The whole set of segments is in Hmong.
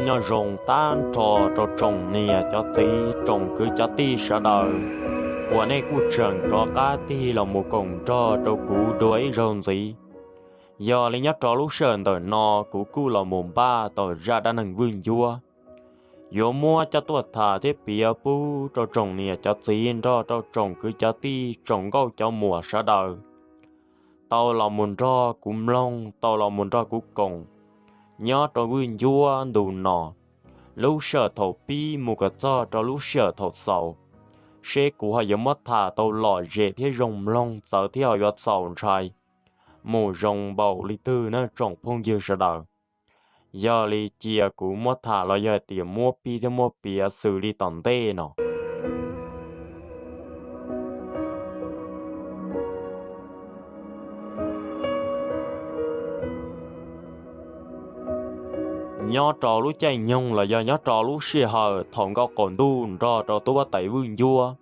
Nyob zoo tag nrho rau tsoom niam cov txiv tsoom kwv cov tij sawv daws uas nej kuj tseem rov qab tig los mus koom nrog rau kuv dua ib zaug ntxiv. Yog li nyob rau lub sij hawm ntawm no kuv kuj los mus npaj tau zaj dab neeg Vwj Ncuab, yuav muab coj tuaj tham thiab piav pub rau tsoom niam cov txiv nrog rau tsoom kwv cov tij tsoom nkauj cov muam sawv daws tau los mus nrog kuv mloog, tau los mus nrog kuv koom nyob rau Vwj Ncuab ntu no, lub sij hawm thaum pib mus kom txog rau lub sij hawm thaum xaus, seb kuv ho yuav muab tham tau lom zem thiab zoo mloog txawv thiab ho yuav txaus ntshai mus zoo npaum li twg na tsoom phooj ywg sawv daws. Yog li cia kuv muab tham los yog hais tias muab pib thiab muab piav xws li tom ntej no. Nyob rau lub caij nyoog los yog nyob rau lub sij hawm thaum Nkauj Qaum Ntuj nrog rau tub huab tais Vwj Ncuab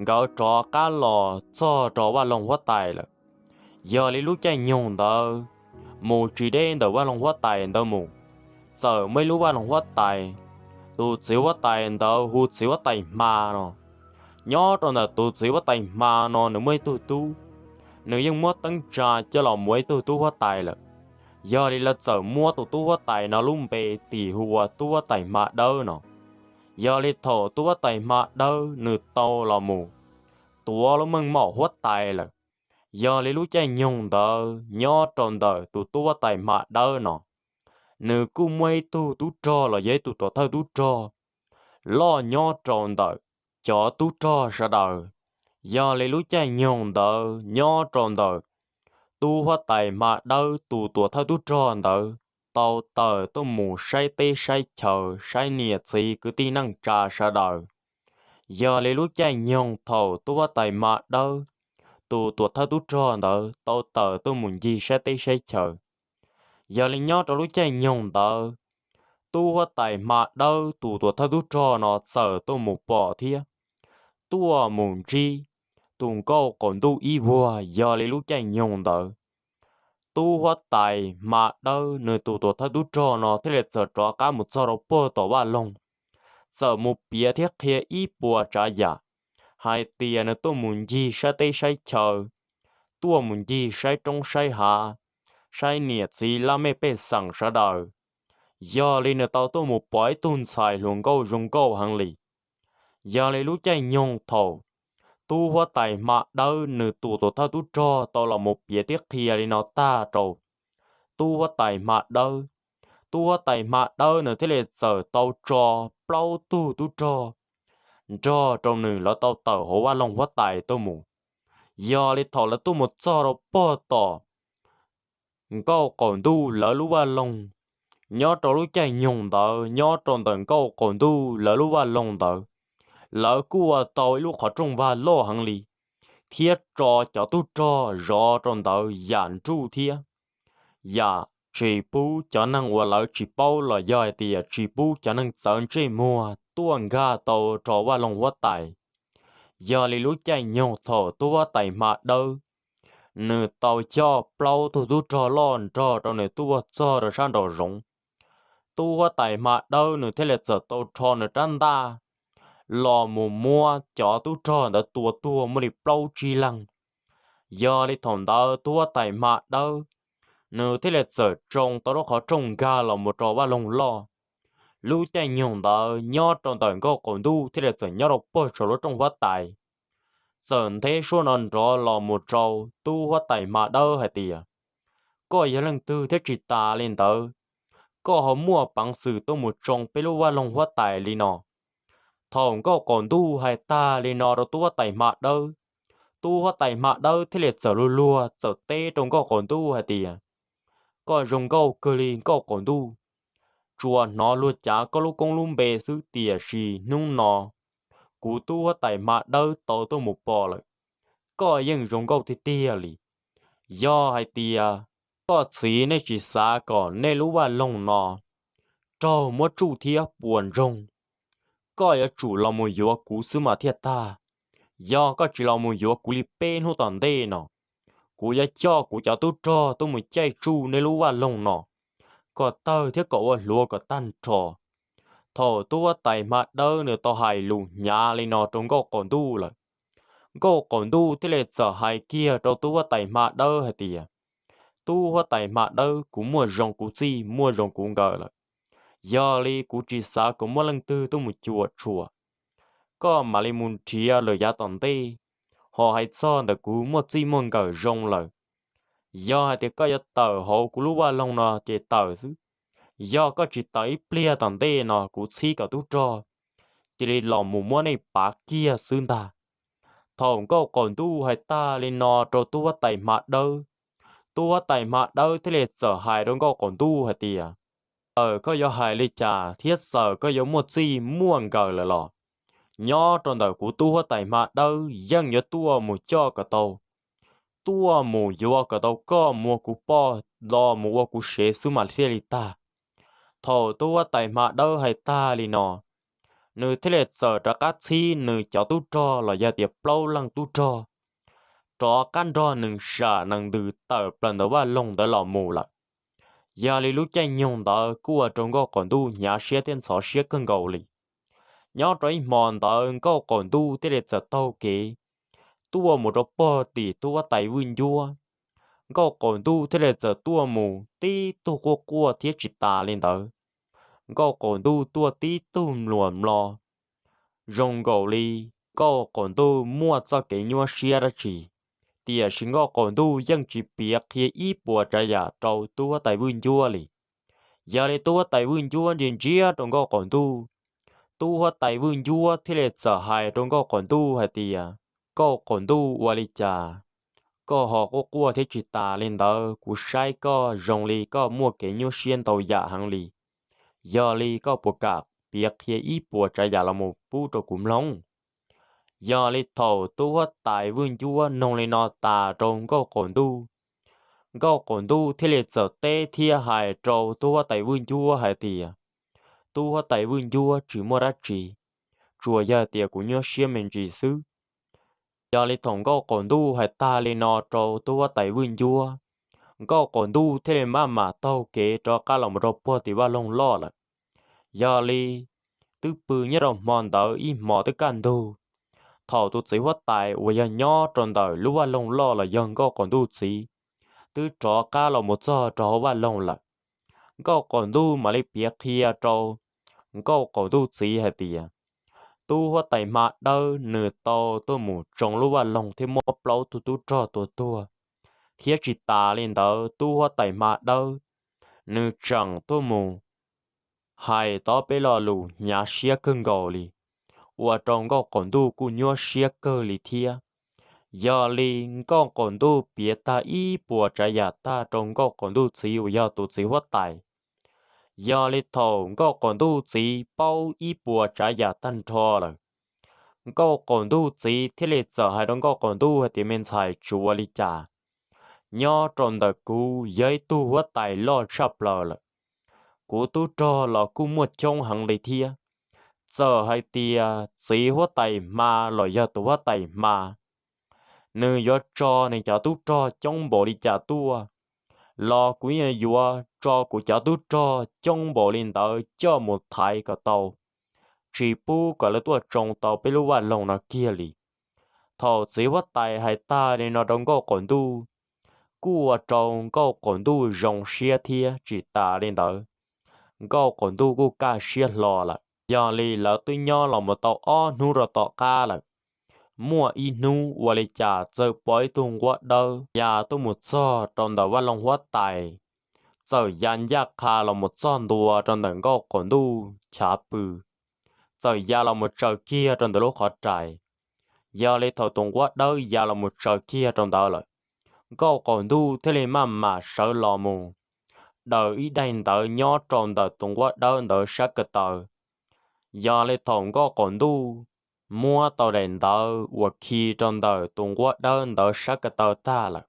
nkawd rov qab los txog rau vaj loog huab tais lawm. Yog li lub caij nyoog ntawd mus tsis deb ntawm vaj loog huab tais ntawd mus, txawm muaj ib lub vaj loog huab tais, tus txiv huab tais ntawd hu txiv huab tais Hma no. Nyob rau ntawm tus txiv huab tais Hma no nws muaj ib tug tub, nws yeej muab teeb tsa coj los mus ua ib tug tub huab tais lawm. Yog li lawv txawm muab tus tub huab tais no lub npe tis hu ua tub huab tais Hma Dawb no. Yog li thaum tub huab tais Hma Dawb nws tau los mus tuav lub meej mom huab tais lawm, yog li lub caij nyoog ntawd nyob rau ntawm tus tub huab tais Hma Dawb no, nws kuj muaj ib tug tub rog los yog ib tug tuam thawj tub rog loj nyob rau ntawm cov tub rog sawv daws. Yog li lub caij nyoog ntawd nyob rau ntawm tub huab tais Hma Dawb tus tuam thawj tub rog ntawd tau tawm tuaj mus saib teb saib chaw saib niam txiv kwv tij neej tsa sawv daws. Yog li lub caij nyoog thaum tub huab tais Hma Dawb tus tuam thawj tub rog ntawd tau tawm tuaj mus ncig saib teb saib chaw, yog li nyob rau lub caij nyoog ntawd, tub huab tais Hma Dawb tus tuam thawj tub rog no txawm tuaj mus pom thiab tuaj mus ntsib tus Nkauj Qaum Ntuj ib vuag. Yog li lub caij nyoog ntawd, tub huab tais Hma Dawb nws tus tuam thawj tub rog no thiaj li txawm rov qab mus txog rau puag tom vaj loog, txawm mus piav thiab qhia ib puas tsav yam, hais tias nws tuaj mus ncig saib teb saib chaw, tuaj mus ncig saib roob saib hav, saib niam txiv laj mej pej xeem sawv daws. Yog li nws tau tuaj mus pom ib tug ntxhais hluas nkauj zoo nkauj heev li. Yog li lub caij nyoog thaum tub huab tais Hma Dawb nws tus tuam thawj tub rog tau los mus piav thiab qhia li no tag rau tub huab tais Hma Dawb, tub huab tais Hma Dawb nws thiaj li txawm tau tso plaub tug tub rog nrog rau nws lawv tau tawm hauv vaj loog huab tais tuaj mus. Yog li thaum lawv tuaj mus txog rau puag tom Nkauj Qaum Ntuj lawv lub vaj loog, nyob rau lub caij nyoog ntawd nyob rau ntawm Nkauj Qaum Ntuj lawv lub vaj loog ntawd, lawv kuj ua tau ib lub qhov rooj vag loj heev li, thiab tso cov tub rog zov rau ntawd yam nruj thiab yam tsis pub cov neeg uas lawv tsis paub los yog hais tias tsis pub cov neeg txawv ntsej muag tuaj nkag tau rau vaj loog huab tais. Yog li lub caij nyoog thaum tub huab tais Hma Dawb nws tau coj plaub tug tub rog loj nrog rau nws tuaj txog rau sab nraum zoov, tub huab tais Hma Dawb nws thiaj li txawm tau rho nws rab ntaj los mus muab cov tub rog ntawd tua tuag muaj li plaub tsib leeg. Yog li thaum ntawd tub huab tais Hma Dawb nws thiaj li txawm tsoo tau lub qhov rooj nkag los mus rau vaj loog loj. Lub caij nyoog ntawd nyob rau ntawm Nkauj Qaum Ntuj thiaj li txawm nyob rau puag saum lub rooj huab tais, txawm ntheb suab no nrov los mus rau tub huab tais Hma Dawb hais tias, koj yog leej twg thiab tsis tas li ntawd, koj ho muaj peev xwm tuaj mus tsoo peb lub vaj loog huab tais li no? Thaum Nkauj Qaum Ntuj hais tag li no rau tub huab tais Hma Dawb, tub huab tais Hma Dawb thiaj li txawm luag luag txawm teb rau Nkauj Qaum Ntuj hais tias, koj zoo nkauj kawg li Nkauj Qaum Ntuj, tsuas hnov luag cav koj lub koob lub npe xwb tiam sis hnub no kuv tub huab tais Hma Dawb tau tuaj mus pom lawm, koj yeej zoo nkauj tiag tiag li. Yog hais tias koj txiv nej tsis xav kom nej lub vaj loog no raug muab tsuj thiab puas ntsoog, koj yuav tsum los mus yuav kuv xwb mas thiaj tag. Yog koj tsis los mus yuav kuv li peb hnub tom ntej no, kuv yuav coj kuv cov tub rog tuaj mus caij tsuj nej lub vaj loog no kom tawg thiab kom ua hluav kom tag nrho. Thaum tub huab tais hma dawb nws tau hais lus hnyav li no rau nkauj qaum ntuj lawm, nkauj qaum ntuj thiaj li txawm hais kiag rau tub huab tais hma dawb hais tias, tub huab tais hma dawb, kuv muaj zoo kuv txij muaj zoo kuv nkawm lawm. Yog li kuv tsis xav kom muaj leej twg tuaj mus cuam tshuam. Koj mam li mus nrhiav lawm yav tom ntej, ho hais txog ntawm kuv muaj txij muaj nkawm zoo lawm. Yog hais tias koj yuav tawm hauv kuv lub vaj loog no ces tawm xwb. Yog koj tsis tawm ib pliag tom ntej no kuv txhib kom tub rog cia li los mus muab nej pav kiag xwb ntag. Thaum nkauj qaum ntuj hais tag li no rau tub huab tais hma dawb, tub huab tais hma dawb thiaj li txawm hais rau nkauj qaum ntuj hais tias, txawm koj yuav hais li cas thiab txawm koj yuav muaj txij muaj nkawm lawm los, nyob rau ntawm kuv tub huab tais hma dawb yeej yuav tuaj mus coj kom tau, tuaj mus yuav kom tau koj mus ua kuv poj, los mus ua kuv sev xwb mas thiaj li tag. Thaum tub huab tais hma dawb hais tag li no, nws thiaj li txawm rov qab txhib nws cov tub rog los yog tias plaub leeg tub rog rov qab nrog nws sam nees ntws tawm plaws ntawm vaj loog ntawd los mus lawm. Yog li lub caij nyoog ntawd kuj ua rau nkauj qaum ntuj hnyav siab thiab ntxhov siab kawg nkaus li. Nyob rau ib hmo ntawd nkauj qaum ntuj thiaj li txawm taug kev tuaj mus rau pog tim tub huab tais vwj ncuab. Nkauj qaum ntuj thiaj li txawm tuaj mus tib tug quaj quaj thiab tsis tas li ntawd. Nkauj qaum ntuj tuaj tib tug mluas mlo zoo nkaus li nkauj qaum ntuj muaj txoj kev nyuaj siab dab tsi, tiam sis nkauj qaum ntuj yeej tsis piav qhia ib puas tsav yam rau tub huab tais vwj ncuab li. Yog li tub huab tais vwj ncuab ntsia ntsia rau nkauj qaum ntuj, tub huab tais vwj ncuab thiaj li txawm hais rau nkauj qaum ntuj hais tias, nkauj qaum ntuj, ua li cas koj ho quaj quaj thiab tsis tas li ntawd? Kuv saib koj zoo li koj muaj kev nyuaj siab ntau yam heev li. Yog li koj puas kam piav qhia ib puas tsav yam los mus pub rau kuv mloog? Yog li thaum tub huab tais vwj ncuab noog li no tas rau nkauj qaum ntuj, nkauj qaum ntuj thiaj li txawm teb thiab hais rau tub huab tais vwj ncuab hais tias, tub huab tais vwj ncuab, tsis muaj dab tsi, tsuas yog tias kuv nyuaj siab me ntsis xwb. Yog li thaum nkauj qaum ntuj hais tag li no rau tub huab tais vwj ncuab, nkauj qaum ntuj thiaj li maj mam taug kev rov qab los mus rau puag tim vaj loog loj lawm. Yog li twb pw nyob rau hmo ntawd ib hmos twb kaj ntug, thaum tus txiv huab tais uas yog nyob rau ntawm lub vaj loog loj los yog nkauj qaum ntuj txiv twb rov qab los mus txog rau hauv vaj loog lawm, nkauj qaum ntuj mam li piav qhia rau nkauj qaum ntuj txiv hais tias, tub huab tais hma dawb nws tau tuaj mus tsoo lub vaj loog thiab muab plaub tug tub rog tua tuag, thiab tsis tas li ntawd tub huab tais hma dawb nws tseem tuaj mus hais tau peb lo lus hnyav siab kawg nkaus li, ua rau nkauj qaum ntuj kuj nyuaj siab kawg li thiab. Yog li nkauj qaum ntuj piav tag ib puas tsav yam tag rau nkauj qaum ntuj txiv uas yog tus txiv huab tais. Yog li thaum nkauj qaum ntuj txiv paub ib puas tsav yam tag nrho lawm, nkauj qaum ntuj txiv thiaj li txawm hais rau nkauj qaum ntuj hais tias, me ntxhais, tsis ua li cas, nyob rau ntawm kuv yog ib tug huab tais loj tshaj plaws lawm, kuv tub rog los kuj muaj coob heev li thiab. Txawm hais tias txiv huab tais hma los yog tus huab tais hma nws yuav tso nws cov tub rog coob npaum li cas tuaj los kuv yeej yuav tso kuv cov tub rog coob npaum li ntawd coj mus thaiv kom tau, tsis pub kom lawv tuaj tsoo tau peb lub vaj loog no kiag li. Thaum txiv huab tais hais tag li no rau nkauj qaum ntuj, kuj ua rau nkauj qaum ntuj zoo siab thiab tsis tas li ntawd, nkauj qaum ntuj kuj kaj siab hlo lawm. Yog li lawv twb nyob los mus tau ob hnub rau tom qab lawm, muaj ib hnub ua li cas txawm pom ib tug nquab dawb ya tuaj mus txog rau ntawm vaj loog huab tais, txawm ya ncaj qha los mus txog ntua rau ntawm nkauj qaum ntuj chav pw, txawm ya los mus tsaws kiag rau ntawm lub qhov rais. Yog li thaum tus nquab dawb ya los mus tsaws kiag rau ntawd lawm, nkauj qaum ntuj thiaj li maj mam sawv los mus daws ib daim ntawv nyob rau ntawm tus nquab dawb ntawd sab ko taw. Yog li thaum nkauj qaum ntuj muab tau daim ntawv uas khi rau ntawm tus nquab dawb ntawd sab ko taw tag lawm,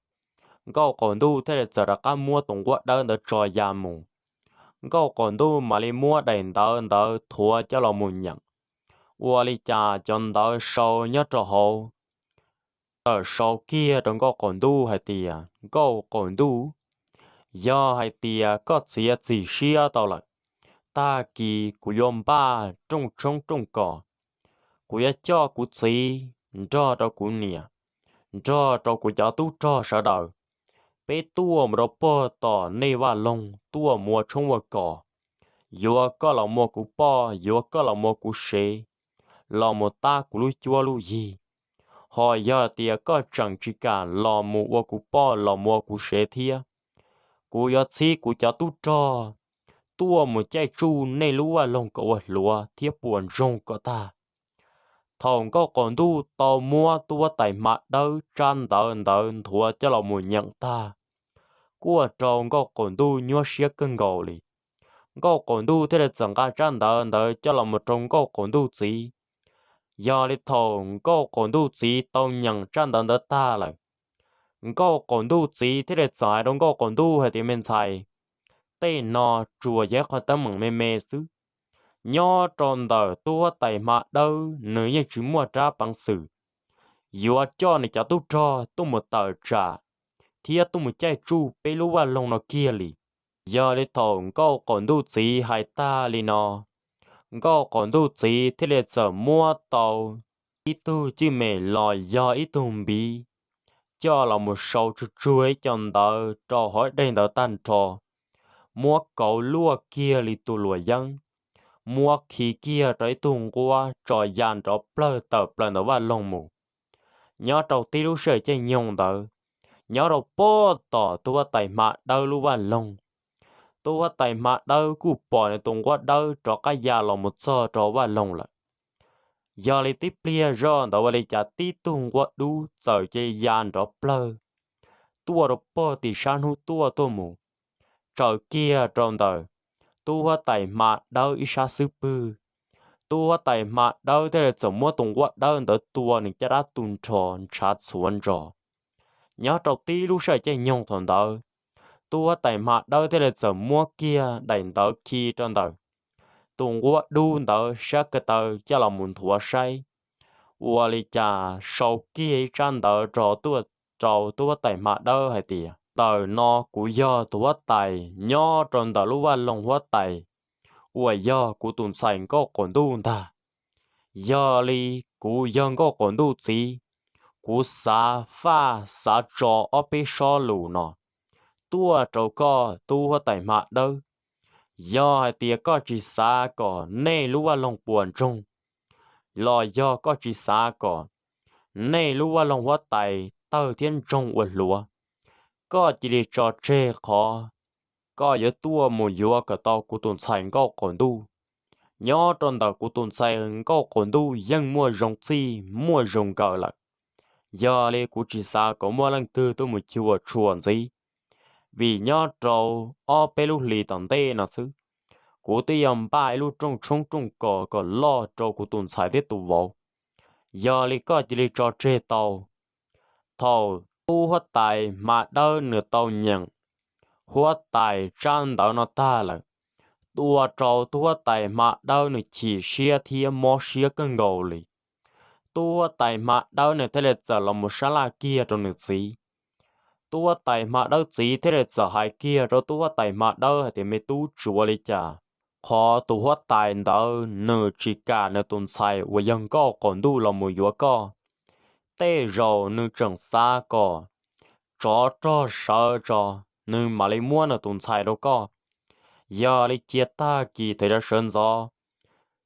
nkauj qaum ntuj thiaj li txawm rov qab muab tus nquab dawb ntawd tso ya mus. Nkauj qaum ntuj mam li muab daim ntawv ntawd thuav coj los mus nyeem, ua li cas cov ntawv sau nyob rau hauv txawm sau kiag rau nkauj qaum ntuj hais tias, nkauj qaum ntuj, yog hais tias koj txiav txim siab tau lawm, tag kis kuv yuav npaj rooj tshoob rooj kos, kuv yuav coj kuv txiv nrog rau kuv niam, nrog rau kuv cov tub rog sawv daws, peb tuaj mus rau puag tom nej vaj loog tuaj mus ua tshoob ua kos, yuav koj los mus ua kuv poj, yuav koj los mus ua kuv sev, los mus tab kuv lub cuab lub yig. Ho yog tias koj tseem tsis kam los mus ua kuv poj los mus ua kuv sev thiab, kuv yuav txhib kuv cov tub rog tuaj mus caij tsuj nej lub vaj loog kom ua hluav thiab puas ntsoog kom tag. Thaum Nkauj Qaum Ntuj tau muab tub huab tais hma dawb tsab ntawv ntawd nthuav coj los mus nyeem tag, kuj ua rau Nkauj Qaum Ntuj nyuaj siab kawg nkaus li. Nkauj Qaum Ntuj thiaj li txawm nqa tsab ntawv ntawd coj los mus rau Nkauj Qaum Ntuj txiv. Yog li thaum Nkauj Qaum Ntuj txiv tau nyeem tsab ntawv ntawd tag lawm, Nkauj Qaum Ntuj txiv thiaj li txawm hais rau Nkauj Qaum Ntuj hais tias, me ntxhais, tej no tsuas yog ib qho teeb meem me me xwb. Nyob rau ntawm tub huab tais hma dawb nws yeej tsis muaj rab peev xwm yuav coj nws cov tub rog tuaj mus tawm tsam thiab tuaj mus caij tsuj peb lub vaj loog no kiag li. Yog li thaum Nkauj Qaum Ntuj txiv hais tag li no, Nkauj Qaum Ntuj txiv thiaj li txawm muab tau ib tug cwj mem los yog ib tug npiv, coj los mus sau tsuag tsuag ib co ntawv rau hauv dej ntawd tag nrho, muab kauv luaj kiag li tus luam yeeb, muab khi kiag rau ib tug nquab tso ya nrov plawg tawm plaws ntawm vaj loog mus. Nyob rau tib lub sij hawm caij nyoog ntawd, nyob rau puag tom tub huab tais hma dawb lub vaj loog, tub huab tais hma dawb kuj pom nws tus nquab dawb rov qab ya los mus txog rau vaj loog lawm. Yog li tib pliag zoj ntawd ua li cas tib tug nquab dub txawm cia li ya nrov plawg tuaj rau puag tim sab hnub tuaj tuaj mus, tsaws kiag rau ntawm tub huab tais hma dawb ib sab xub pwg. Tub huab tais hma dawb thiaj li txawm muab tus nquab dawb ntawd tua nws caj dab tu nrho ntshav txhuav ntsos. Nyob rau tib lub sij hawm caij nyoog thaum ntawd, tub huab tais hma dawb thiaj li txawm muab kiag daim ntawv khi rau ntawm tus nquab dub ntawd sab ko taw coj los mus nthuav saib, ua li cas sau kiag ib tsab ntawv rau, rau tub huab tais hma dawb hais tias, ntawm no kuv yog tus huab tais nyob rau ntawm lub vaj loog huab tais uas yog kuv tus ntxhais Nkauj Qaum Ntuj ntag. Yog li kuv yog Nkauj Qaum Ntuj txiv, kuv xav faj xav tso ob peb sob lus no tuaj rau koj tub huab tais hma dawb. Yog hais tias koj tsis xav kom nej lub vaj loog puas ntsoog, los yog koj tsis xav kom nej lub vaj loog huab tais tawg thiab ntsoog ua hluav, koj cia li tso tseg qhov koj yuav tuaj mus yuav kom tau kuv tus ntxhais Nkauj Qaum Ntuj. Nyob rau ntawm kuv tus ntxhais Nkauj Qaum Ntuj yeej muaj zoo txij muaj zoo nkawm lawm. Yog li kuv tsis xav kom muaj leej twg tuaj mus cuam tshuam ntxiv, vim nyob rau ob peb lub hlis tom ntej no xwb, kuv twb yog npaj ib lub rooj tshoob rooj kos kom loj rau kuv tus ntxhais thiab tus vauv. Yog li koj cia li tso tseg tau. Thaum tub huab tais hma dawb nws tau nyeem huab tais tsab ntawv no tag lawm, ua rau tub huab tais hma dawb nws chim siab thiab mob siab kawg nkaus li. Tub huab tais hma dawb nws thiaj li txawm los mus sab laj kiag rau nws txiv. Tub huab tais hma dawb txiv thiaj li txawm hais kiag rau tub huab tais hma dawb hais tias, me tub, tsis ua li cas, qhov tus huab tais ntawd nws tsis kam nws tus ntxhais uas yog Nkauj Qaum Ntuj los mus yuav koj. Tej zaum nws tseem xav kom tsov rog sawv tso, nws mam li muab nws tus ntxhais rau koj. Yog li cia tag kis thaum yav sawv ntxov,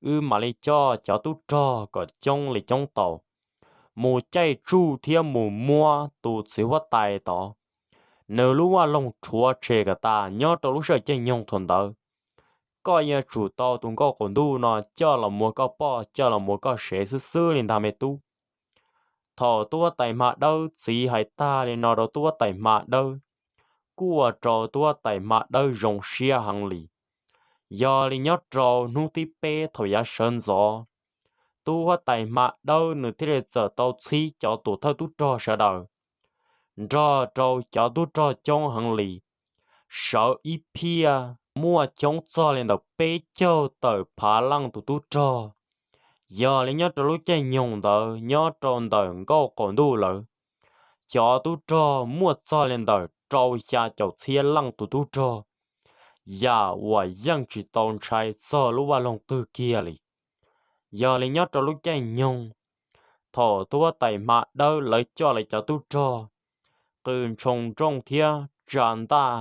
wb mam li coj cov tub rog kom coob li coob tau mus caij tsuj thiab mus muab tus txiv huab tais tod. Nws lub vaj loog rhuav tshem kom tas nyob rau lub sij hawm caij nyoog thaum ntawd. Koj yuav tsum tau tus Nkauj Qaum Ntuj no coj los mus ua koj poj, coj los mus ua koj sev xwb xwb li ntag, me tub. Thaum tub huab tais hma dawb txiv hais tag li no rau tub huab tais hma dawb, kuj ua rau tub huab tais hma dawb zoo siab heev li. Yog li nyob rau hnub thib peb thaum yav sawv ntxov, tub huab tais hma dawb nws thiaj li txawm tau txhib cov tuam thawj tub rog sawv daws nrog rau cov tub rog coob heev li, sawv ib phiaj muaj coob txog li ntawm peb caug tawm phav leej tus tub rog. Yog li nyob rau lub caij nyoog ntawd nyob rau ntawm Nkauj Qaum Ntuj lawm, cov tub rog muaj txog li ntawm rau xya caum txhiab leej tus tub rog. yam uas yeej tsis tau ntshai txog lub vaj loog twg kiag li. Yog li nyob rau lub caij nyoog thaum tub huab tais hma dawb lawv coj lawv cov tub rog qw ntshoo nrooj thiab tsa ntaj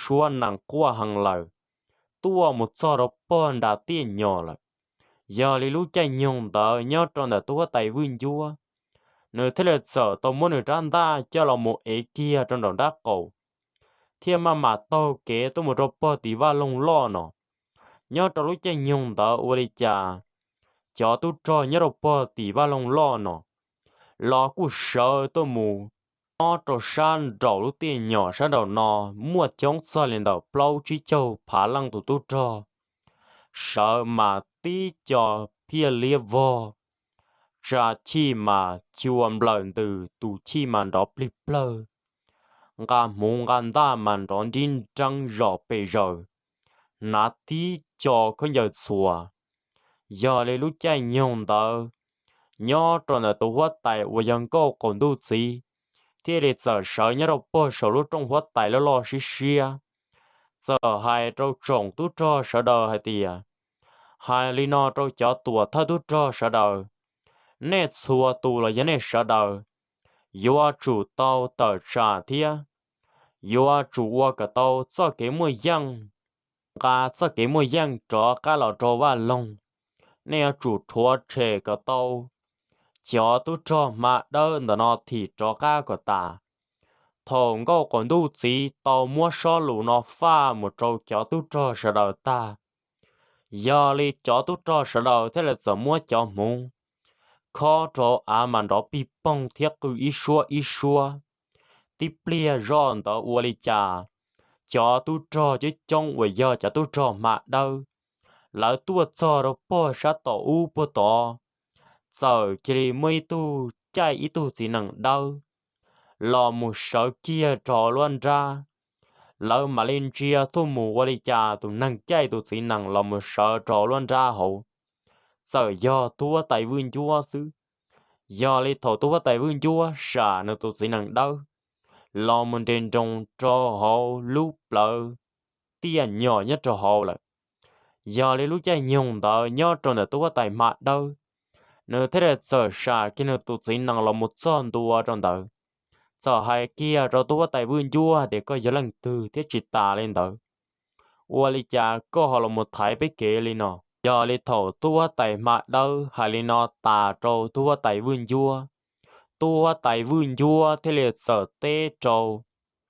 suab nees quaj heev lawm, tuaj mus txog rau pog nram tiaj nyom lawm. Yog li lub caij nyoog ntawd nyob rau ntawm tub huab tais Vwj Ncuab, nws thiaj li txawm tau muab nws rab ntaj coj los mus ev kiag rau nraum nrab qaum, thiaj maj mam taug kev tuaj mus rau pog tim vaj loog loj no. Nyob rau lub caij nyoog ntawd ua li cas cov tub rog nyob rau pog tim vaj loog loj no los kuj sawv tuaj mus nyob rau sab nraum lub tiaj nyom sab nraum no, muaj coob txog li ntawm plaub tsib caug phav leej tus tub rog. Sawv mas tib co phiaj liab vog, tsa chij mas chua nplawm ntws, tus chij mas nrov plig plawg, nqa hmuv nqa ntaj mas nrov nrib nreeb zom pes zaws, hnav tib co khaub ncaws txhuas. Yog li lub caij nyoog ntawd, nyob rau ntawm tus huab tais uas yog Nkauj Qaum Ntuj txiv thiaj li txawm sawv nyob rau pog saum lub rooj huab tais loj loj siab siab, txawm hais rau tsoom tub rog sawv daws hais tias, hais li no rau cov tuam thawj tub rog sawv daws, nej txhua tus los yog nej sawv daws yuav tsum tau tawm tsam thiab yuav tsum ua kom tau txoj kev muaj yeej, nqa txoj kev muaj yeej rov qab los rau vaj loog. Nej yuav tsum rhuav tshem kom tau cov tub rog hma dawb ntawm no thim rov qab kom tas. Thaum Nkauj Qaum Ntuj txiv tau muab sob lus no faj mus rau cov tub rog sawv daws tag, yog li cov tub rog sawv daws thiaj li txawm muab cov hmuv khob rau av mas nrov pig poog thiab qw ib suab ib suab. Tib pliag zoj ntawd ua li cas cov tub rog coob coob uas yog cov tub rog hma dawb, lawv tuaj txog rau pog sab tom ub puag tod, txawm cia li muaj ib tug caij ib tug txiv nees dawb los mus sawv kiag rau lub nrab. Lawv mam li ntsia tuaj mus ua li cas tus neeg caij tus txiv nees los mus sawv rau lub nrab hauv, txawm yog tub huab tais Vwj Ncuab xwb. Yog li thaum tub huab tais Vwj Ncuab sam nws tus txiv nees dawb los mus nres nroos rau hauv lub plawv tiaj nyom nyob rau hauv lawm. Yog li lub caij nyoog ntawd nyob rau ntawm tub huab tais hma dawb, nws thiaj li txawm sam kiag nws tus txiv nees los mus txog ntua rau ntawd, txawm hais kiag rau tub huab tais Vwj Ncuab hais tias, koj yog leej twg thiab? Tsis tas li ntawd, ua li cas koj ho los mus thaiv peb kev li no? Yog li thaum tub huab tais hma dawb hais li no tas rau tub huab tais Vwj Ncuab, tub huab tais Vwj Ncuab thiaj li txawm teb rau,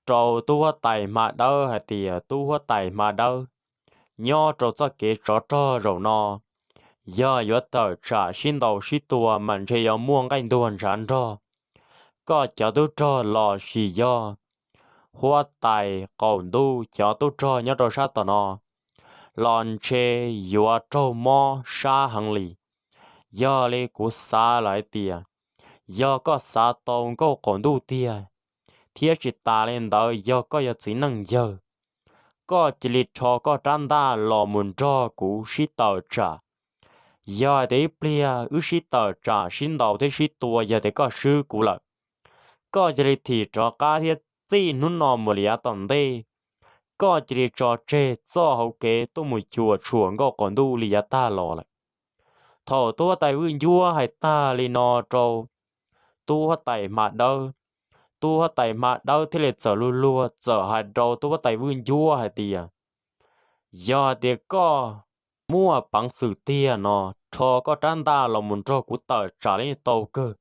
rau tub huab tais hma dawb hais tias, tub huab tais hma dawb, nyob rau txoj kev tsov rog zaum no, yog yuav tawm tsam sib ntaus sib tua mas ntshe yuav muaj nqaij ntuag ntshav nrog koj cov tub rog los sis yog huab tais qaum ntuj cov tub rog nyob rau sab tom no los ntshe yuav raug mob sab heev li. Yog li kuv xav lawm hais tias, yog koj xav tau Nkauj Qaum Ntuj tiag, thiab tsis tas li ntawd yog koj yog txiv neej yawg, koj cia li rho koj rab ntaj los mus nrog kuv sib tawm tsam. Yog hais tias ib pliag wb sib tawm tsam sib ntaus thiab sib tua yog tias koj swb kuv lawm, koj cia li thim rov qab thiab txij hnub no mus li yav tom ntej, koj cia li tso tseg txoj hauv kev tuaj mus cuam tshuam Nkauj Qaum Ntuj li yav tag los lawm. Thaum tub huab tais Vwj Ncuab hais tag li no rau tub huab tais hma dawb, tub huab tais hma dawb thiaj li txawm luag luag txawm hais rau tub huab tais Vwj Ncuab hais tias, yog hais tias koj muaj peev xwm tiag no, rho koj rab ntaj los mus nrog kuv tawm tsam li tau kawg.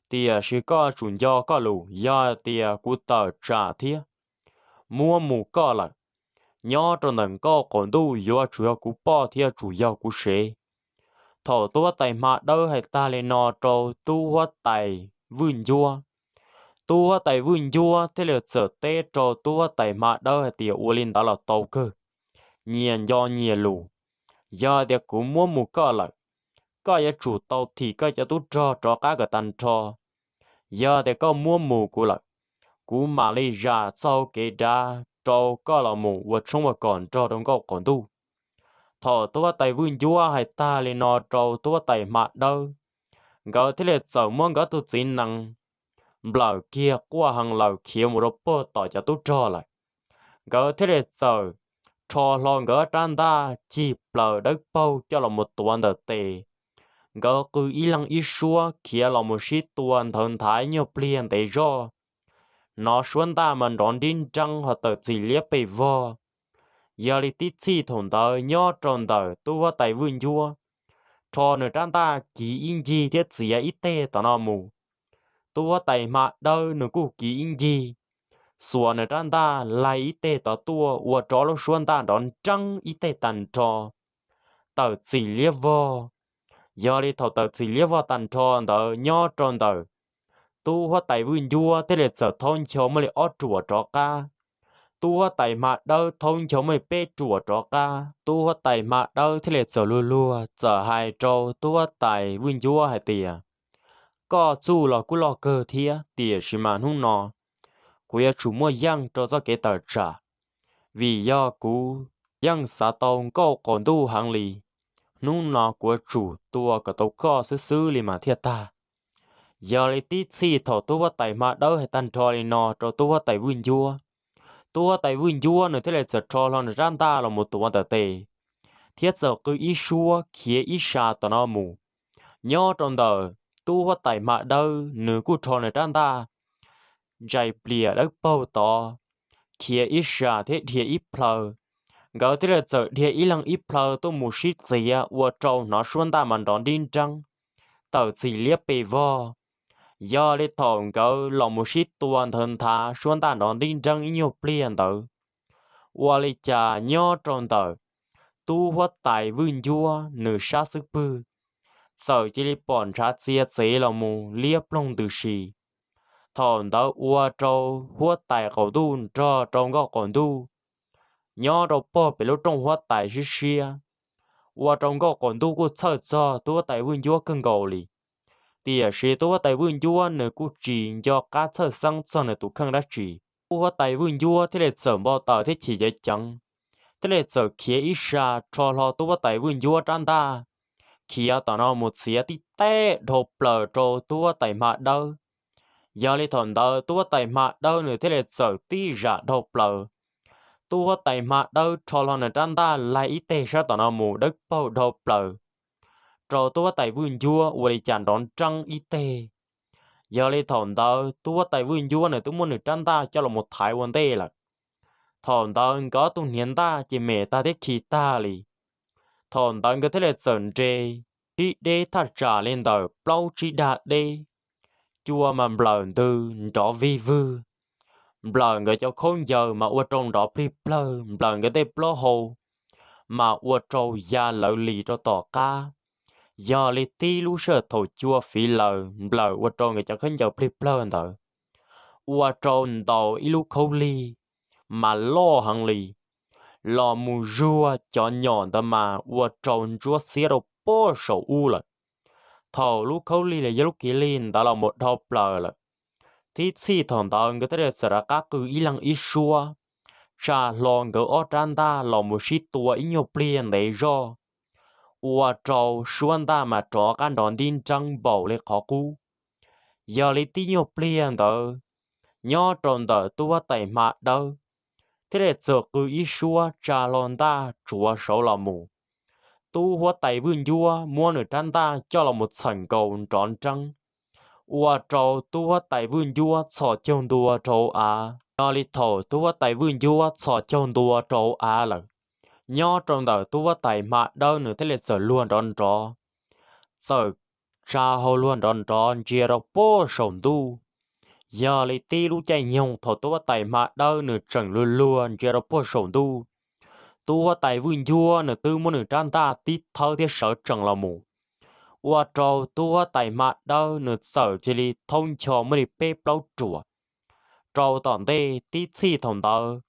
Tiam sis koj tsum nco koj lus, yog hais tias kuv tawm tsam thiab muab mus koj lawm, nyob rau ntawm Nkauj Qaum Ntuj yuav tsum yog kuv poj thiab tsum yog kuv sev. Thaum tub huab tais hma dawb hais tag li no rau tub huab tais Vwj Ncuab, tub huab tais Vwj Ncuab thiaj li txawm teb rau tub huab tais hma dawb hais tias, ua li ntawd los tau kawg, nyias nco nyias lus. Yog tias kuv muab mus koj lawm, koj yuav tsum tau thim koj cov tub rog rov qab kom tag nrho. Yog tias koj muab mus kuv lawm, kuv mam li zam txoj hau kev dav rau koj los mus ua tshoob ua kos nrog rau Nkauj Qaum Ntuj. Thaum tub huab tais Vwj Ncuab hais tag li no rau tub huab tais hma dawb, nkawd thiaj li txawm muab nkawd tug txiv nees nplawm kiag quaj heev lawm khiav mus rau puag tom cov tub rog lawm. Nkawd thiaj li txawm rho hlo nkawd ob rab ntaj cig plaws dawb paug coj los mus tuav ntawm tes. Nkawd qw ib leeg ib suab khiav los mus sib tua nthawv nthav nyuag pliag ntev zog. Hnov suab ntaj mas nrov nrib nreeb ho tawm txim liab pes vog. Yog li tib txhij thaum ntawd nyob rau ntawm tub huab tais Vwj Ncuab, rho nws rab ntaj kiv ib ncig thiab txiav ib teg tom no mus. Tub huab tais hma dawb nws kuj kiv ib ncig, xuas nws rab ntaj laig ib teg tod tuaj ua rau lub suab ntaj nrov nreeb ib teg tag nrho, tawm txim liab vog. Yog li thaum tawm txim liab vog tag nrho ntawd nyob rau ntawm tub huab tais Vwj Ncuab thiaj li txawm thaub ncho muaj li ob ruam rov qab. Tub huab tais hma dawb thaub ncho muaj li peb ruam rov qab. Tub huab tais hma dawb thiaj li txawm luag luag txawm hais rau tub huab tais Vwj Ncuab hais tias, koj txuj los kuj loj kawg thiab, tiam sis mas hnub no kuv yuav tsum muaj yeej rau txoj kev tawm tsam, vim yog kuv yeej xav tau nkauj qaum ntuj heev li. Hnub no kuv yuav tsum tua kom tau koj xwb xwb li mas thiaj tag. Yog li tib txhij thaum tub huab tais hma dawb hais tag nrho li no rau tub huab tais Vwj Ncuab, tub huab tais Vwj Ncuab nws thiaj li txawm rho hlo nws rab ntaj los mus tuav ntawm tes, thiab txawm qw ib suab khiav ib sab tom no mus. Nyob rau ntawm tub huab tais hma dawb nws kuj rho nws rab ntaj ntsais plias dawb paug tod, khiav ib sab thiab dhia ib plhaw. Nkawd thiaj li txawm dhia ib leeg ib plhaw tuaj mus sib txiav ua rau hnov suab ntaj mas nrov nrib nreeb, tawm txim liab pes vog. Yog li thaum nkawd los mus sib tua nthawv nthav suab ntaj nrov nrib nreeb ib nyuag pliag ntawd, ua li cas nyob rau ntawm tub huab tais Vwj Ncuab nws sab xub pwg txawm cia li pom ntshav txiav txev los mus liab ploog ntws si. Thaum ntawd ua rau huab tais qaum ntuj nrog rau nkauj qaum ntuj nyob rau pog pem lub rooj huab tais siab siab, ua rau nkauj qaum ntuj kuj txhawj txog tub huab tais Vwj Ncuab kawg nkaus li. Tiam sis tub huab tais Vwj Ncuab nws kuj tsis nco qab txhawj xeeb txog nws tus kheej dab tsi. Tub huab tais Vwj Ncuab thiaj li txawm npau taws thiab chim cev ceev, thiaj li txawm khiav ib sab rho hlo tub huab tais Vwj Ncuab rab ntaj, khiav tom no mus txiav tib teg dhau plaws rau tub huab tais hma dawb. Yog li thaum ntawd tub huab tais hma dawb nws thiaj li txawm tib zam dhau plaws. Tub huab tais hma dawb rho hlo nws rab ntaj laig ib teg sab tom no mus dawb paug dhau plaws rau tub huab tais Vwj Ncuab ua li cas nrov nreeb ib teg. Yog li thaum ntawd tub huab tais Vwj Ncuab nws twb muab nws rab ntaj coj los mus thaiv ua ntej lawm. Thaum ntawd nkawd ob tug hniav ntaj ces mem tag thiab khi tag li. Thaum ntawd nkawd thiaj li txawm nres, tsib deb thaj tsam li ntawm plaub tsib dag deb, cua mas nplawm ntws nrov vig vwg. Nplawm nkawd cov khaub ncaws mas ua rau nrov plig plawg, nplawm nkawd tej plaub hau mas ua rau ya lawv lis rau tom qab. Yog li tib lub sij hawm thaum cua fiv lawm, nplawm ua rau nkawd cov khaub ncaws plig plawg ntawd ua rau ntaus ib lub khaub lig mas loj heev li, los mus zuag cov nyom ntawd mas ua rau ntsuab xiab rau puag saum ub lawm. Thaum lub khaub lig los yog lub kiv lig ntawd los mus dhau plaws lawm, tib txhij thaum ntawd nkawd thiaj li txawm rov qab qw ib leeg ib suab, tsa hlo nkawd ob rab ntaj los mus sib tua ib nyuag pliag ntev zog, ua rau suab ntaj mas rov qab nrov nrib nreeb npaum li qhov qub. Yog li tib nyuag pliag ntawd, nyob rau ntawm tub huab tais hma dawb thiaj li txawm qw ib suab tsa hlo ntaj tsuav saud los mus. Tub huab tais Vwj Ncuab muab nws rab ntaj coj los mus txhawm nkaus nrov nreeb, ua rau tub huab tais Vwj Ncuab txhos caug ntua rau hauv av. Yog li thaum tub huab tais Vwj Ncuab txhos caug ntua rau hauv av lawm, nyob rau ntawm tub huab tais hma dawb nws thiaj li txawm luag nrov nrov, txawm tsa hau luag nrov nrov ntsia rau puag saum ntuj. Yog li tib lub caij nyoog thaum tub huab tais hma dawb nws tseem luag luag ntsia rau puag saum ntuj, tub huab tais Vwj Ncuab nws twb muab nws rab ntaj tib thawb thiab sawv tsees los mus, ua rau tub huab tais hma dawb nws txawm cia li thaub ncho muaj li peb plaub ruam rau tom ntej. Tib txhij thaum ntawd,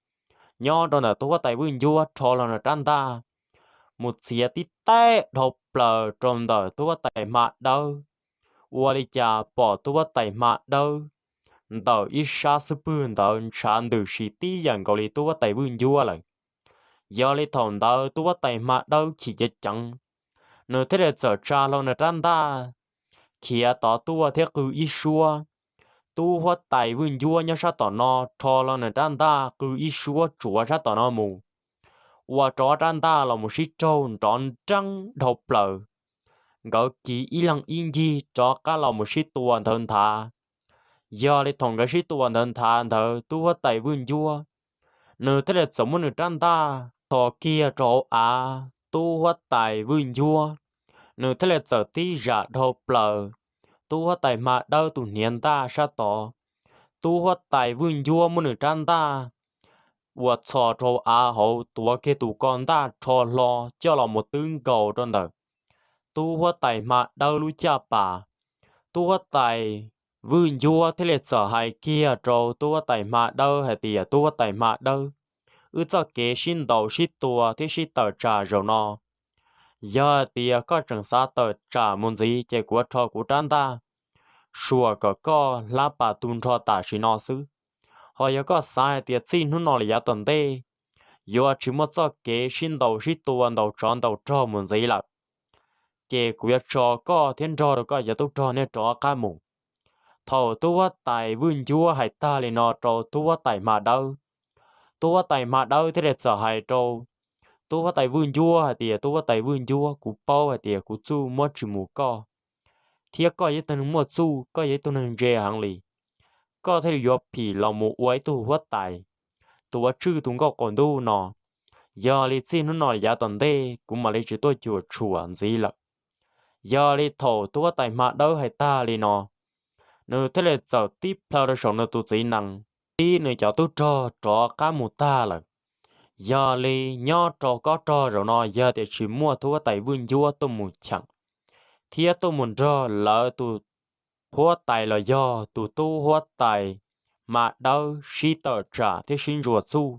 nyob rau ntawm tub huab tais Vwj Ncuab rho los nws rab ntaj mus txiav tib teg dhau plaws rau ntawm tub huab tais hma dawb, ua li cas pom tub huab tais hma dawb ntawm ib sab xub pwg ntawd ntshav ntws si tib yam nkaus li tub huab tais Vwj Ncuab lawm. Yog li thaum ntawd tub huab tais hma dawb chim cev ceev, nws thiaj li txawm tsa hlo nws rab ntaj khiav tod tuaj thiab qw ib suab. Tub huab tais Vwj Ncuab nyob sab tom no rho hlo nws rab ntaj qw ib suab tsuav sab tom no mus, ua rau ob rab ntaj los mus sib raug nrov nreeb dhau plaws. Nkawd kiv ib leeg ib ncig rov qab los mus sib tua nthawv nthav. Yog li thaum nkawd sib tua nthawv nthav ntawd tub huab tais Vwj Ncuab, nws thiaj li txawm muab nws rab ntaj tho kiag rau hauv av tub huab tais Vwj Ncuab. Nws thiaj li txawm tib zam dhau plaws tub huab tais Hma Dawb tus hniav ntaj sab tod. Tub huab tais Vwj Ncuab muab nws rab ntaj uas txhos rau av hauv tuav kiag tus ko ntaj rho hlo coj los mus twb nkaus rau ntawm tub huab tais Hma Dawb lub caj pas. Tub huab tais Vwj Ncuab thiaj li txawm hais kiag rau tub huab tais Hma Dawb hais tias, tub huab tais Hma Dawb, wb txoj kev sib ntaus sib tua thiab sib tawm tsam zaum no, yog hais tias koj tseem xav tawm tsam mus ntxiv ces kuv rho kuv rab ntaj suam kom koj hlab pas tu nrho tam sim no xwb. Ho yog koj xav hais tias txij hnub no los yav tom ntej yuav tsis muaj txoj kev sib ntaus sib tua ntaus tsov ntaus rog mus ntxiv lawm, ces kuv yuav tso koj thiab nrog rau koj cov tub rog nej rov qab mus. Thaum tub huab tais Vwj Ncuab hais tag li no rau tub huab tais Hma Dawb, tub huab tais Hma Dawb thiaj li txawm hais rau tub huab tais Vwj Ncuab hais tias, tub huab tais Vwj Ncuab, kuv paub hais tias kuv txuj muab tsis mus koj, thiab koj yog ib tug neeg muaj txuj, koj yog ib tug neeg ntse heev li, koj thiaj li yuav phim los mus ua ib tug huab tais tuav tswj tus nkauj qaum ntuj no. Yog li txij hnub no los yav tom ntej kuv mam li tsis tuaj cuam tshuam ntxiv lawm. Yog li thaum tub huab tais Hma Dawb hais tag li no, nws thiaj li txawm tib plhaw rau saum nws tus txiv nees, tib nws cov tub rog rov qab mus tag lawm. Yog li nyob rau kob rog zaum no yog tias tsis muaj tub huab tais Vwj Ncuab tuaj mus cheem thiab tuaj mus nrog lawv tus huab tais los yog tus tub huab tais Hma Dawb sib tawm tsam thiab sib ntsuas txuj,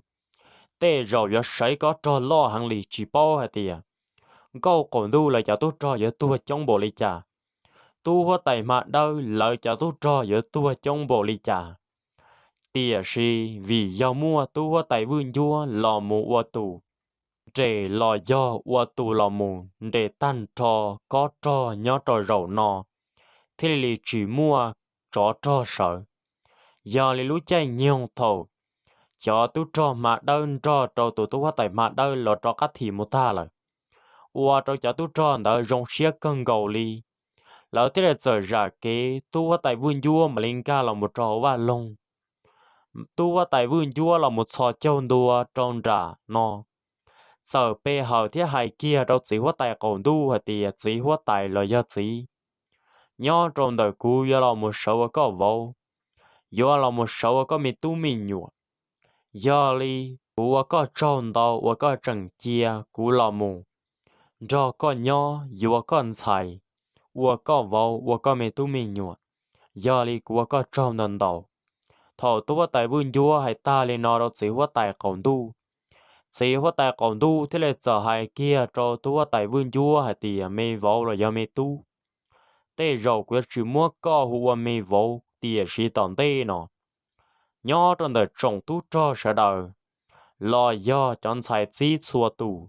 tej zaum yuav sawv kob rog loj heev li, tsis paub hais tias nkauj qaum ntuj lawv cov tub rog yuav tuag coob npaum li cas, tub huab tais Hma Dawb lawv cov tub rog yuav tuag coob npaum li cas. Tiam sis vim yog muaj tub huab tais Vwj Ncuab los mus ua tus nres los yog ua tus los mus nres tag nrho kob rog nyob rau zaum no, thiaj li tsis muaj tsov rog sawv. Yog li lub caij nyoog thaum cov tub rog Hma Dawb nrog rau tus tub huab tais Hma Dawb los rov qab thim mus tag lawm, ua rau cov tub rog ntawd zoo siab kawg nkaus li. Lawv thiaj li txawm zam kev tub huab tais Vwj Ncuab mam li nkag los mus rau hauv vaj loog. Tub huab tais Vwj Ncuab los mus txhos caug ntua rau nram no, txawm pe hawm thiab hais kiag rau txiv huab tais qaum ntuj hais tias, txiv huab tais los yog txiv, nyob rau ntawm kuv yuav los mus sawv ua koj vauv, yuav los mus sawv ua koj me tub me nyuam. Yog li kuv ua koj tsaug ntau uas koj tseem cia kuv los mus nrog koj nyob, yuav koj ntxhais, ua koj vauv, ua koj me tub me nyuam. Yog li kuv ua koj tsaug ntau ntau. Thaum tub huab tais Vwj Ncuab hais tag li no rau txiv huab tais qaum ntuj, txiv huab tais qaum ntuj thiaj li txawm hais kiag rau tub huab tais Vwj Ncuab hais tias, me vauv los yog me tub, tej zaum kuv yuav tsis muab koj hu ua me vauv, tiam sis tom ntej no nyob rau ntawm tsoom tub rog sawv daws los yog cov ntxhais txib txhua tus,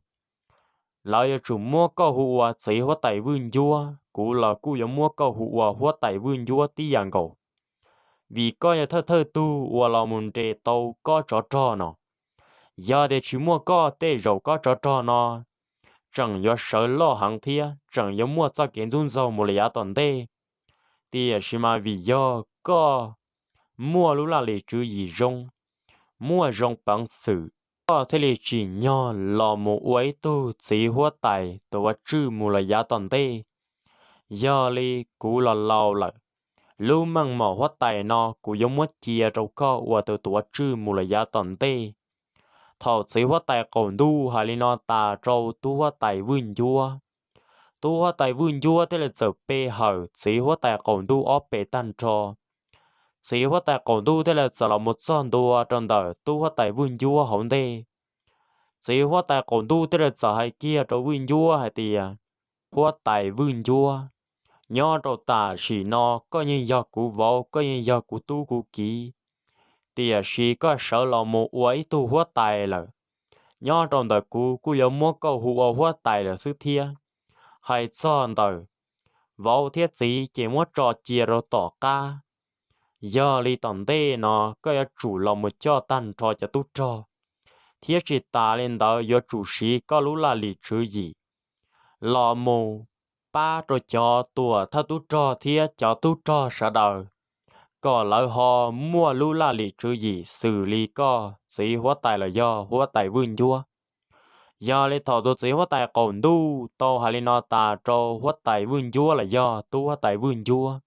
lawv yuav tsum muab koj hu ua txiv huab tais Vwj Ncuab, kuv los kuj yuav muab koj hu ua huab tais Vwj Ncuab tib yam nkaus, vim koj yog thawj thawj tug uas los mus nres tau kob tsov rog no. Yog tias tsis muaj koj tej zaum kob tsov rog no tseem yuav sawv loj heev thiab tseem yuav muaj txoj kev ntxub ntxaug mus li yav tom ntej. Tiam sis mas vim yog koj muaj lub laj lim tswv yim zoo, muaj zoo peev xwm, koj thiaj li tsim nyog los mus ua ib tug txiv huab tais tuav tswj mus li yav tom ntej. Yog li kuv los laus lawm, lub meej mom huab tais no kuv yuav muab cia rau koj ua tus tuav tswj mus li yav tom ntej. Thaum txiv huab tais qaum ntuj hais li no tas rau tub huab tais Vwj Ncuab, tub huab tais Vwj Ncuab thiaj li txawm pe hawm txiv huab tais qaum ntuj ob pes tag nrho. Txiv huab tais qaum ntuj thiaj li txawm los mus txog ntua rau ntawm tub huab tais Vwj Ncuab hauv ntej. Txiv huab tais qaum ntuj thiaj li txawm hais kiag rau Vwj Ncuab hais tias, huab tais Vwj Ncuab, nyob rau tam sim no koj yeej yog kuv vauv, koj yeej yog kuv tub kuv kiv, tiam sis koj sawv los mus ua ib tug huab tais lawm, nyob rau ntawm kuv kuj yuav muab koj hu ua huab tais lawm xwb thiab. Hais txog ntawm vauv thiab txiv ces muab tso cia rau tom qab. Yog li tom ntej no koj yuav tsum los mus coj tag nrho cov tub rog, thiab tsis tas li ntawd yuav tsum siv koj lub laj lim tswv yim los mus pab rau cov tuam thawj tub rog thiab cov tub rog sawv daws kom lawv ho muaj lub laj lim tswv yim xws li koj txiv huab tais los yog huab tais Vwj Ncuab. Yog li thaum tus txiv huab tais qaum ntuj tau hais li no tas rau huab tais Vwj Ncuab los yog tub huab tais Vwj Ncuab,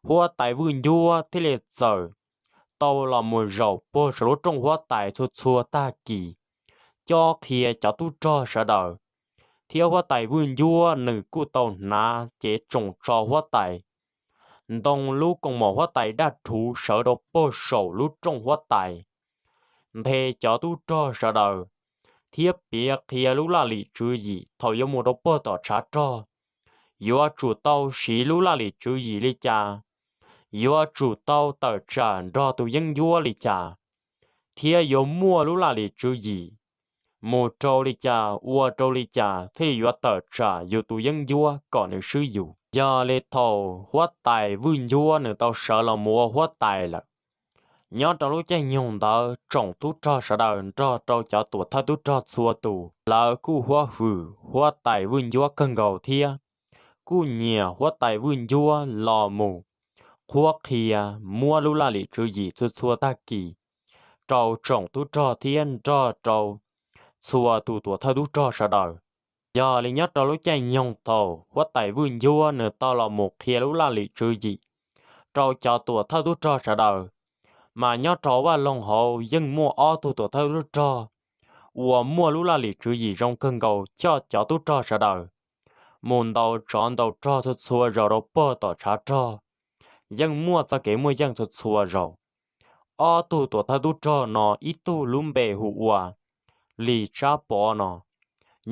huab tais Vwj Ncuab thiaj li txawm tau los mus zaum puag saum lub rooj huab tais txhua txhua tag kis, cob qhia cov tub rog sawv daws, thiab huab tais Vwj Ncuab nws kuj tau hnav cev tsoos tso huab tais, ntoo lub koos mom huab tais daj rhuv sawv rau puag saum lub rooj huab tais, nthe cov tub rog sawv daws, thiab piav qhia lub laj lim tswv yim thaum yuav mus rau puag tom tshav rog, yuav tsum tau siv lub laj lim tswv yim li cas, yuav tsum tau tawm tsam nrog tus yeeb ncuab li cas, thiab yuav muaj lub laj lim tswv yim mus rau li cas ua rau li cas thiaj li yuav tawm tsam yus tus yeeb ncuab kom nws swb yus. Yog li thaum huab tais Vwj Ncuab nws tau sawv los mus ua huab tais lawm, nyob rau lub caij nyoog ntawd tsoom tub rog sawv daws nrog rau cov tuam thawj tub rog txhua tus lawv kuj huab hwm huab tais Vwj Ncuab kawg nkaus thiab kuj nyiam huab tais Vwj Ncuab los mus qhuab qhia, muab lub laj lim tswv yim txhua txhua tag kis rau tsoom tub rog thiab nrog rau txhua tus tuam thawj tub rog sawv daws. Yog li nyob rau lub caij nyoog thaum huab tais Vwj Ncuab nws tau los mus qhia lub laj lim tswv yim rau cov tuam thawj tub rog sawv daws, mas nyob rau vaj loog hauv yeej muaj ob tug tuam thawj tub rog uas muaj lub laj lim tswv yim zoo kawg nkaus coj cov tub rog sawv daws mus ntaus tsov ntaus rog txhua txhua zaus rau puag tom tshav rog, yeej muaj txoj kev muaj yeej txhua txhua zaus. Ob tug tuam thawj tub rog no ib tug lub npe hu ua Lis Tsab Pov no,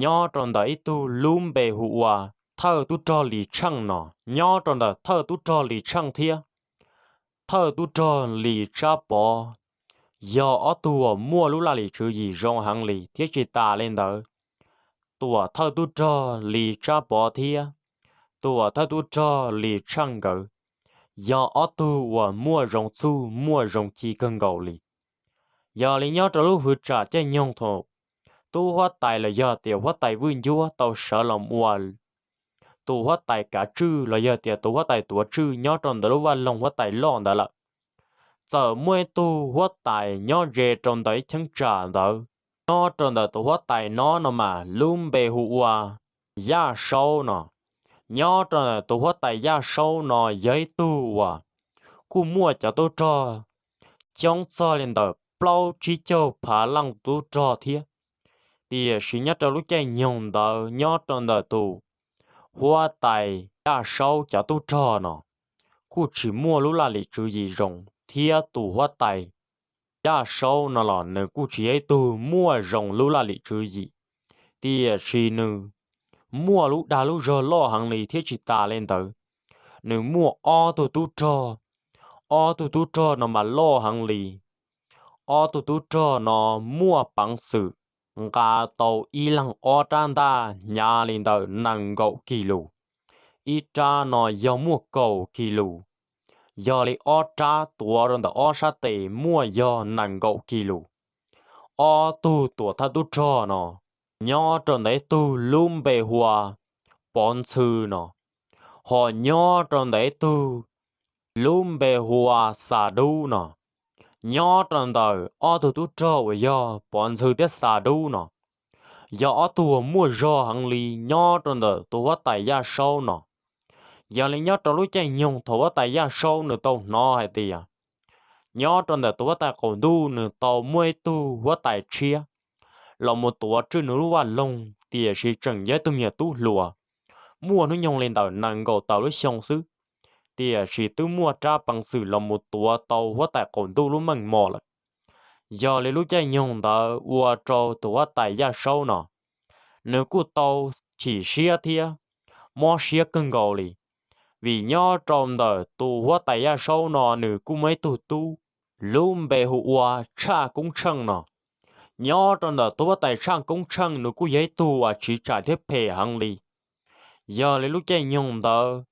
nyob rau ntawm ib tug lub npe hu ua thawj tub rog Lis Tsheej no, nyob rau ntawm thawj tub rog Lis Tsheej thiab thawj tub rog Lis Tsab Pov yog ob tug uas muaj lub laj lim tswv yim zoo heev li thiab tsis tas li ntawd, tuam thawj tub rog Lis Tsab Pov thiab tuam thawj tub rog Lis Tsheej nkawd yog ob tug uas muaj zoo txuj muaj zoo ci kawg nkaus li. Yog li nyob rau lub hwv tsam caij nyoog thaum tub huab tais los yog tias huab tais Vwj Ncuab tau sawv los ua tus huab tais kav tswj los yog tias tus huab tais tuav tswj nyob rau ntawm lub vaj loog huab tais loj ntawd lawm, txawm muaj ib tug huab tais nyob ze rau ntawm ib cheeb tsam ntawd. Nyob rau ntawm tus huab tais no no mas lub npe hu ua Yaj Saub no. Nyob rau ntawm tus huab tais Yaj Saub no yog ib tug uas kuj muaj cov tub rog coob txog li ntawm plaub tsib caug phav leej tub rog thiab. Tiam sis nyob rau lub caij nyoog ntawd nyob rau ntawm tus huab tais Yaj Saub cov tub rog no kuj tsis muaj lub laj lim tswv yim zoo thiab tus huab tais Yaj Saub no los nws kuj tsis yog ib tug muaj zoo lub laj lim tswv yim, tiam sis nws muaj lub dag lub zog loj heev li thiab tsis tas li ntawd, nws muaj ob tug tub rog, ob tug tub rog no mas loj heev li. Ob tug tub rog no muaj peev xwm nqa tau ib leeg ob rab ntaj hnyav li ntawm nees nkaum kis lus, ib rab no yog muaj kaum kis lus, yog li ob rab tuav rau ntawm ob sab tes muaj yog nees nkaum kis lus. Ob tug tuam thawj tub rog no nyob rau ntawm ib tug lub npe hu ua Pov Ntxhw no, ho nyob rau ntawm ib tug lub npe hu ua Xas Dub no. Nyob rau ntawm ob tug tub rog uas yog Pov Ntxhw thiab Xas Dub no, yog ob tug uas muaj zog heev li nyob rau ntawm tus huab tais Yaj Saub no. Yog li nyob rau lub caij nyoog thaum huab tais Yaj Saub nws tau hnov hais tias nyob rau ntawm tus huab tais qaum ntuj nws tau muaj ib tug huab tais tshiab los mus tuav tswj nws lub vaj loog, tiam sis tseem yog ib tug me nyuam tub hluas, muaj hnub nyoog li ntawm nees nkaum tawm lub xyoo xwb, tiam sis twb muaj rab peev xwm los mus tuav tau huab tais qaum ntuj lub meej mom lawm. Yog li lub caij nyoog ntawd ua rau tus huab tais Yaj Saub no, nws kuj tau chim siab thiab mob siab kawg nkaus li, vim nyob rau ntawm tus huab tais Yaj Saub no nws kuj muaj ib tug tub, lub npe hu ua Tshaj Koob Tsheej no. Nyob rau ntawm tus huab tais Tshaj Koob Tsheej nws kuj yog ib tug uas tsiv tsaim thiab phem heev li. Yog li lub caij nyoog ntawd,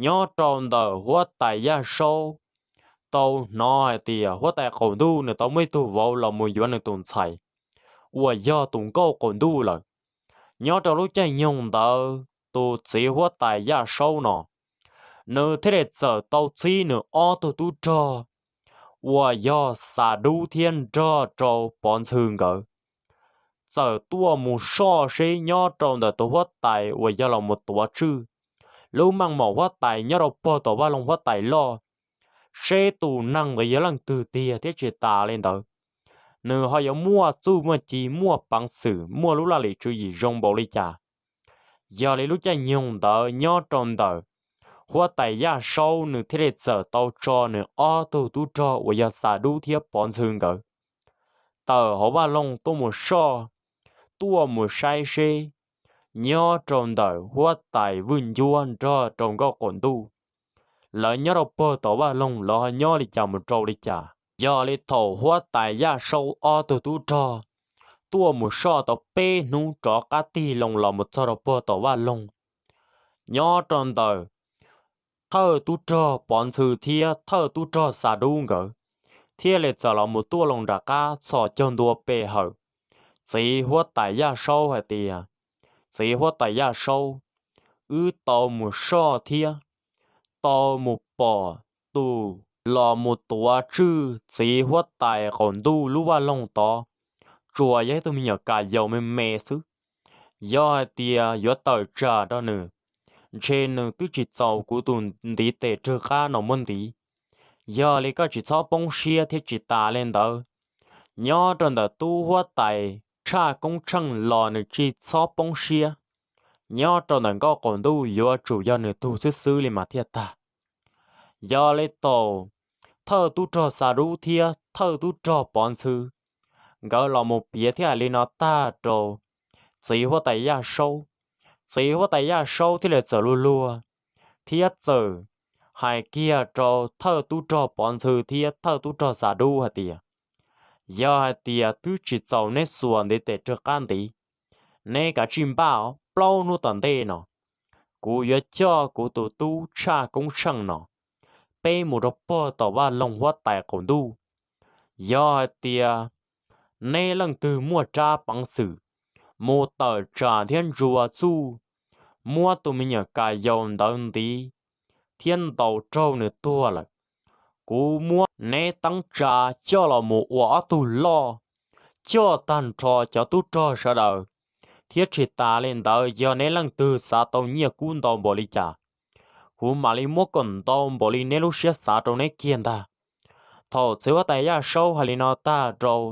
nyob rau ntawm huab tais Yaj Saub tau hnov hais tias huab tais qaum ntuj nws tau muaj ib tug vauv los mus yuav nws tus ntxhais, uas yog tus nkauj qaum ntuj lawm. Nyob rau lub caij nyoog ntawd tus txiv huab tais Yaj Saub no, nws thiaj li txawm tau txib nws ob tug tub rog uas yog Xas Dub thiab nrog rau Pov Ntxhw nkawd txawm tuaj mus soj seb nyob rau ntawm tus huab tais uas yog los mus tuav tswj lub meej mom huab tais nyob rau pog tom vaj loog huab tais loj, seb tus neeg ntawd yog leej twg tiag thiab tsis tas li ntawd, nws ho yuav muaj txuj muaj ci, muaj peev xwm, muaj lub laj lim tswv yim zoo npaum li cas. Yog li lub caij nyoog ntawd nyob rau ntawm huab tais Yaj Saub nws thiaj li txawm tau tso nws ob tug tub rog uas yog Xas Dub thiab Pov Ntxhw nkawd tawm hauv vaj loog tuaj mus soj, tuaj mus saib seb nyob rau ntawm huab tais Vwj Ncuab nrog rau nkauj qaum ntuj, lawv nyob rau pog tom vaj loog lawv ho nyob li cas mus rau li cas. Yog li thaum huab tais Yaj Saub ob tug tub rog tuaj mus soj tau peb hnub rov qab tig loo los mus txog rau pog tom vaj loog, nyob rau ntawm thawj tub rog Pov Ntxhw thiab thawj tub rog Xas Dub nkawd thiaj li txawm los mus tuaj loo nram qab txhos caug ntua pe hawm txiv huab tais Yaj Saub hais tias, Txiv huab tais Yaj Saub, wb tau mus soj thiab tau mus pom tus los mus tuav tswj txiv huab tais qaum ntuj lub vaj loog tod tsuas yog ib tug me nyuam kas yaus me me xwb. Yog hais tias yuav tawm tsam rau nws, ntshe nws twb tsis txaus kuv tus ntiv tes rwg qab no muab ntiv. Yog li koj tsis txhob poob siab thiab tsis tas li ntawd, nyob rau ntawm tub huab tais Tshaj Koob Tsheej los nws tsis txhob poob siab. Nyob rau ntawm nkauj qaum ntuj yuav tsum yog nws tug xwb xwb li mas thiaj tag. Yog li thaum thawj tub rog Xas Dub thiab thawj tub rog Pov Ntxhw nkawd los mus piav thiab hais li no tag rau txiv huab tais Yaj Saub, txiv huab tais Yaj Saub thiaj li txawm luag luag thiab txawm hais kiag rau thawj tub rog Pov Ntxhw thiab thawj tub rog Xas Dub hais tias, Yog hais tias twb tsis txaus neb xuas ntiv tes rwg qab ntiv, neb kav tsij npaj, plaub hnub tom ntej no kuv yuav coj kuv tus tub Tshaj Koob Tsheej no peb mus rau pog tom vaj loog huab tais qaum ntuj. Yog hais tias neb leej twg muaj tsab peev xwm mus tawm tsam thiab ntsuas txuj muab tus me nyuam kas yaus ntawd ntiv thiab ntaus raug nws tuag lawm, kuv muab neb teeb tsa coj los mus ua ob tug loj, coj tag nrho cov tub rog sawv daws, thiab tsis tas li ntawd yog neb leej twg xav tau nyiaj kub ntau npaum li cas, kuv mam li muab kom ntau npaum li neb lub siab xav rau neb kiag ntag. Thaum txiv huab tais Yaj Saub hais li no tag rau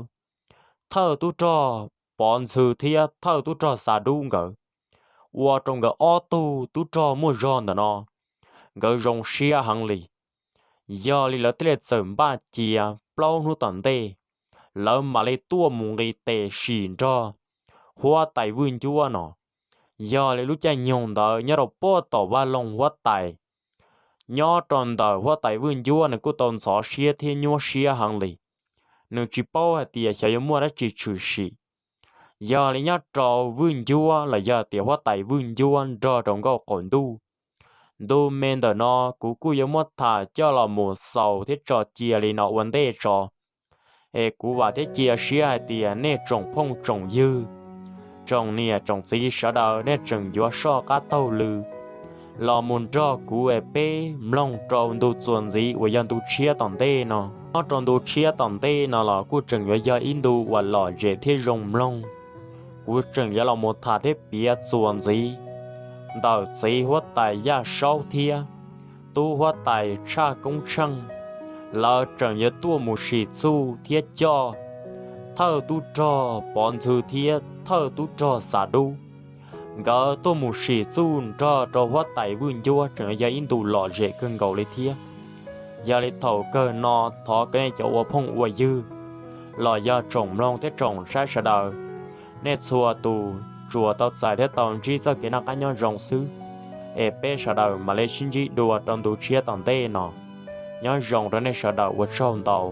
thawj tub rog Pov Ntxhw thiab thawj tub rog Xas Dub nkawd, ua rau nkawd ob tug tub rog muaj zog ntawm no nkawd zoo siab heev li. Yog li lawv thiaj li txawm npaj cia plaub hnub tom ntej, lawv mam li tuaj mus nqis tes sim nrog huab tais Vwj Ncuab no. Yog li lub caij nyoog ntawd nyob rau pog tom vaj loog huab tais, nyob rau ntawm huab tais Vwj Ncuab nws kuj tau ntxhov siab thiab nyuaj siab heev li. Nws tsis paub hais tias xyov yuav muaj dab tsi tshwm sim. Yog li nyob rau Vwj Ncuab los yog tias huab tais Vwj Ncuab nrog rau nkauj qaum ntuj, ntu me ntawm no kuv kuj yuav muab tham coj los mus xaus thiab tso cia li no ua ntej tso. Es kuv vam thiab cia siab hais tias nej tsoom phooj tsoom ywg, tsoom niam tsoom txiv sawv daws nej tseem yuav soj qab taug lw los mus nrog kuv es peb mloog rau ntu txuas ntxiv uas yog ntu tshiab tom ntej no. Nyob rau ntu tshiab tom ntej no los kuj tseem yuav yog ib ntu uas lom zem thiab zoo mloog. Kuv tseem yuav los mus tham thiab piav txuas ntxiv ntawm txiv huab tais Yaj Saub thiab tub huab tais Tshaj Koob Tsheej, lawv tseem yuav tuaj mus sim txuj thiab coj thawj tub rog Pov Ntxhw thiab thawj tub rog Xav Dub. Nkawd tuaj mus sim txuj nrog rau huab tais Vwj Ncuab tseem yog ib ntu lom zem kawg nkaus li thiab. Yog li thaum kawg no thov kom nej cov ua phooj ua ywg los yog tsoom mloog thiab tsoom saib sawv daws, nej txhua tus tsuas tau txais thiab tau ntsib txoj kev noj qab nyob zoo xwb, es peb sawv daws mam li sib ntsib dua rau ntu tshiab tom ntej no. Nyob zoo rau nej sawv daws, ua tsaug ntau.